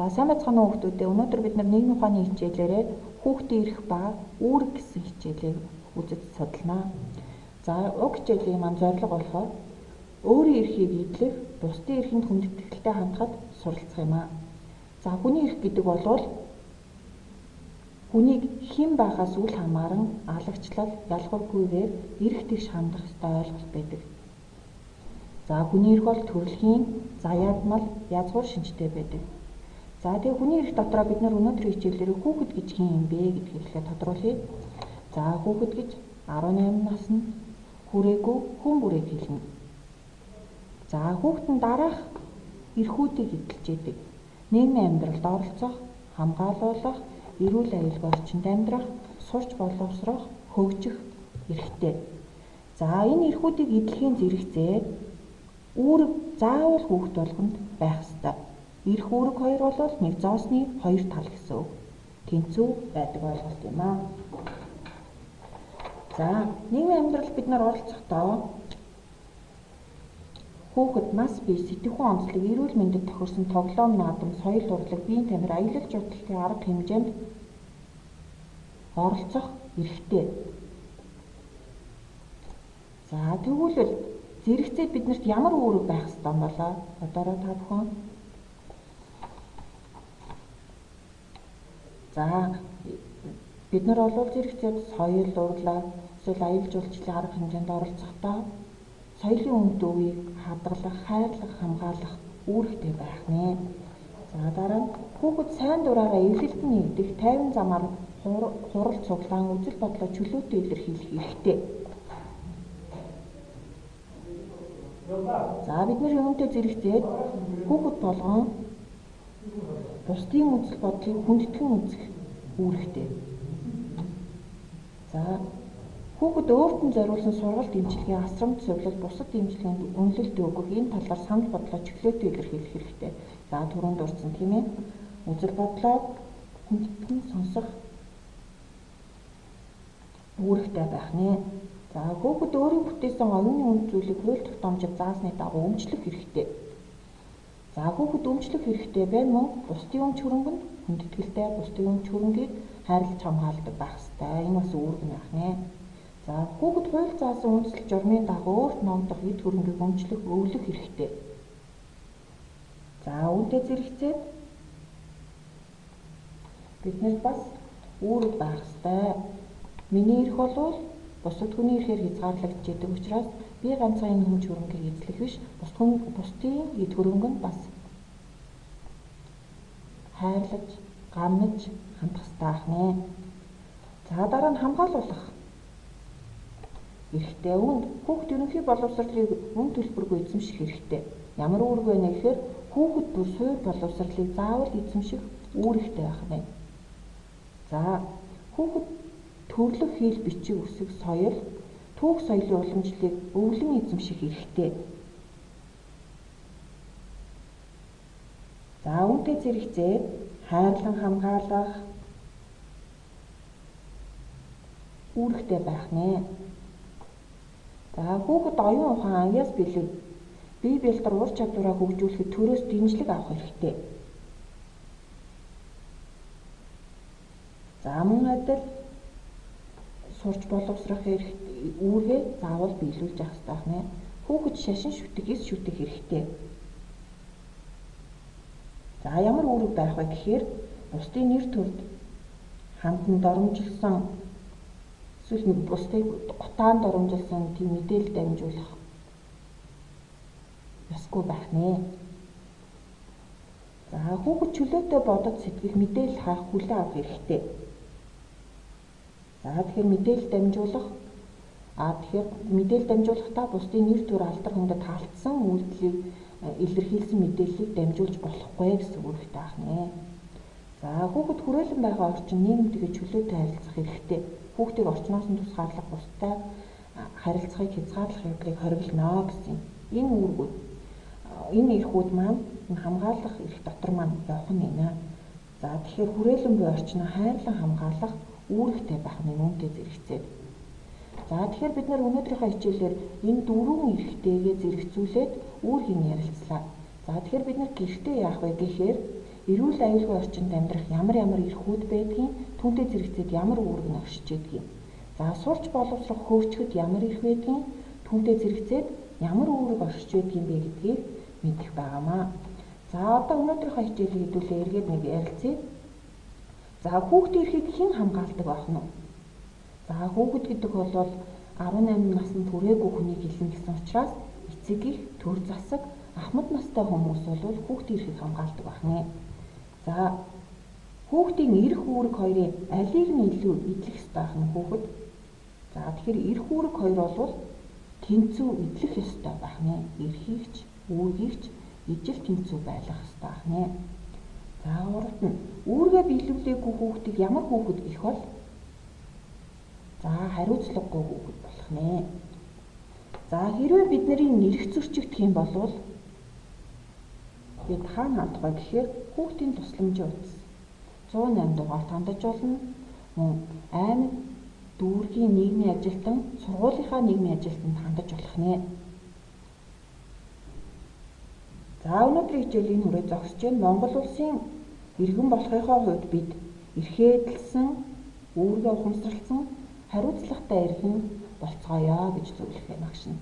За сайн байцгаана уу хүмүүстээ. Өнөөдөр бид нар нийгмийн ухааны хичээлээрээ хүүхдийн эрх ба үүрэг гэсэн хичээлийг үзэж судалнаа. За уг хичээлийн маань зорилго болохоор өөрийн эрхийг эдлэх, бусдын эрхэнд хүндэтгэлтэй хандахад суралцах юм аа. За хүний эрх гэдэг бол хүнийг хэн байхаас үл хамааран алагчлал, ялгуургүйгээр эрх тэгш хандах ёстой ойлголт байдаг. За хүний эрх бол төрөлхийн, заяадмал, язгуур шинжтэй байдаг. За тэгээ хүний эрх дотроо бид нар өнөөдрийн хичээлээр хүүхэд гэж хэн юм бэ гэдгийг эхлээд тодруулъя. За хүүхэд гэж 18 наснд хүрээгүй хүн бүрийг хэлнэ. За хүүхэд нь дараах эрхүүдийг эдэлж яадаг. Нийгмийн амьдралд оролцох, хамгаалуулах, эрүүл аюулгүй орчинд амьдрах, сурч боловсрох, хөгжих эрхтэй. За энэ эрхүүдийг эдлэхийн зэрэгцээ үүрэг заавал хүүхэд болгонд байх ёстой. Эрх үүрэг хоёр бол нэг зоосны хоёр тал гэсэн үг. Тэнцүү байдаг ойлголт юм аа. За нийгмийн амьдралд бид нар оролцохдоо хүүхэд нас бие сэтгхүүн онцлог, эрүүл мэндэд тохирсон тоглоом, наадам, соёл урлаг, биеийн тамир, аялал жуулчлалын арга хэмжээнд оролцох эрхтэй. За тэгвэл зэрэгцээ биднэрт ямар үүрэг байх ёстой юм болоо? Бодоорой та бүхэн. За бид нар бол зэрэгцээд соёл урлаг, эсвэл аялал жуулчлалын арга хэмжээнд оролцохдоо соёлын үн төвийг хадгалах, хайрлах, хамгаалах үүрэгтэй байх нэ. За дараа нь хүүхэд сайн дураараа эвлэлтэн нэгдэх, тайван замаар хурал цуглаан үзэл бодлоо чөлөөтэй илэрхийлэх эрхтэй. За бид нар юунтэй зэрэгцээд хүүхэд болгон бусдын үзэл бодлыг хүндэтгэн үзэх үүрэгтэй. За хүүхэд өөрт нь зориулсан сургалт эмчилгээ, асрамж сувилал, бусад эмчилгээнд үнэлэлт өгөх энэ талаар санал бодлоо чөлөөтэй илэрхийлэх хэрэгтэй. За түрүүнд дурдсан тийм ээ. Үзэл бодлоо хүндэтгэн сонсох үүрэгтэй байх нэ. За хүүхэд өөрийн бүтээсэн оюуны үнд зүйлийг хууль тогтоомжид заасны дагуу өмчлөх хэрэгтэй. За хүүхэд өмчлөх хэрэгтэй байна мөн бусдын өмч хөрөнгөнд хүндэтгэлтэй, бусдын өмч хөрөнгийг хайрлаж хамгаалдаг байх ёстой. Энэ бас үүрэг нь байх нэ. За хүүхэд хууль заасан үндэслэл журмын дагуу өөрт ногдох эд хөрөнгийг өмчлөх, өвлөх хэрэгтэй. За үүнтэй зэрэгцээд биднэрт бас үүрэг байх ёстой. Миний эрх бол бусад хүний эрхээр хязгаарлагдаж идэг учраас би ганцхан энэ өмч хөрөнгийг эзлэх биш, бусдын эд хөрөнгө нь бас хайрлаж, гамнаж хандах ёстой ах нэ. За дараа нь хамгаалуулах эрхтэй. Үүнд хүүхэд ерөнхий боловсролыг үн төлбөргүй эзэмших эрхтэй. Ямар үүрэг вэ гэхээр хүүхэд бүр суурь боловсролыг заавал эзэмших үүрэгтэй байх нэ. За хүүхэд төрлөх хэл бичиг үсэг соёл, түүх соёлын уламжлалыг өвлөн эзэмших эрхтэй. За үүнтэй зэрэгцээд хайрлан хамгаалах үүрэгтэй байх нэ. За хүүхэд оюун ухаан, аяас бэлэг, бие бэлтэр ур чадвараа хөгжүүлэхэд төрөөс дэмжлэг авах хэрэгтэй. За мөн адил сурч боловсрох үүргээ заавал биелүүлж явах ёстой нэ. Хүүхэд шашин шүтэх, эс шүтэх хэрэгтэй. За ямар үүрэг байх вэ гэхээр бусдын нэр төрд хандан доромжилсан эсвэл нэг бусдыг гутаан доромжилсан тийм мэдээлэл дамжуулах ёсгүй байх нэ. За хүүхэд чөлөөтэй бодож сэтгэх, мэдээлэл хаах, хүлээн авах хэрэгтэй. За тэгэхээр мэдээлэл дамжуулах, тэгэхээр мэдээлэл дамжуулахдаа бусдын нэр төр алдар хүндэд хаалтсан үйлдэлийг илэрхийлсэн мэдээллийг дамжуулж болохгүй гэсэн үүрэгтэй ах нэ. За хүүхэд хүрээлэн байгаа орчин нийгэмтэйгээ чөлөөтэй харилцах хэрэгтэй. Хүүхдийг орчноос нь тусгаарлах, бусдтай харилцахыг хязгаарлах явдлыг хориглоно гэсэн. Энэ үүргүүд, энэ эрхүүд маань энэ хамгаалах эрх дотор маань явах нь байна. За тэгэхээр хүрээлэн буй орчноо хайрлан хамгаалах үүрэгтэй байх нь үүнтэй зэрэгцээд. За тэгэхээр бид нар өнөөдрийнхөө хичээлээр энэ дөрвөн эрхтэйгээ зэрэгцүүлээд үүргийг ярилцлаа. За тэгэхээр бид нар гэртээ яах вэ гэхээр Эрүүл аюулгүй орчинд амьдрах ямар ямар эрхүүд байдгийг, түүнтэй зэрэгцээд ямар үүрэг нь оршиж байдгийг. За, сурч боловсрох хөгжихэд ямар эрх байдгийг, түүнтэй зэрэгцээд ямар үүрэг оршиж байдгийг бэ гэдгийг мэдэх байгаамаа. За, одоо өнөөдрийнхөө хичээлийг хэдүүлээ эргээд нэг ярилцъя. За, хүүхдийн эрхийг хэн хамгаалдаг байх нь вэ? За, хүүхэд гэдэг бол 18 наснд хүрээгүй хүнийг хэлнэ гэсэн учраас эцэг их, төр засаг, ахмад настай хүмүүс бол хүүхдийн эрхийг хамгаалдаг байх нэ. За, хүүхдийн эрх үүрэг хоёрын алийг нь илүү эдлэх ёстой байх нь хүүхэд? За, тэгэхээр эрх үүрэг хоёр бол тэнцүү эдлэх ёстой байх нэ. Эрхийг ч үүргийг ч ижил тэнцүү байлгах ёстой байх нэ. За, гуравт нь үүргээ биелүүлээгүй хүүхдийг ямар хүүхэд гэх бол? За, хариуцлагагүй хүүхэд болох нэ. За, хэрвээ бидний эрх зөрчигдөх юм бол бид хаана хандах вэ гэхээр хүүхдийн тусламжийн утас 108 дугаарт хандаж болно. Мөн аймаг дүүргийн нийгмийн ажилтан, сургуулийнхаа нийгмийн ажилтнанд хандаж болох нэ. За, өнөөдрийн хичээл энэ хүрээ зогсож байна. Монгол улсын иргэн болохынхоо хувьд бид эрхээ эдэлсэн, үүргээ ухамсарласан, хариуцлагатай иргэн болцгоё гэж зөвлөх юм агшина.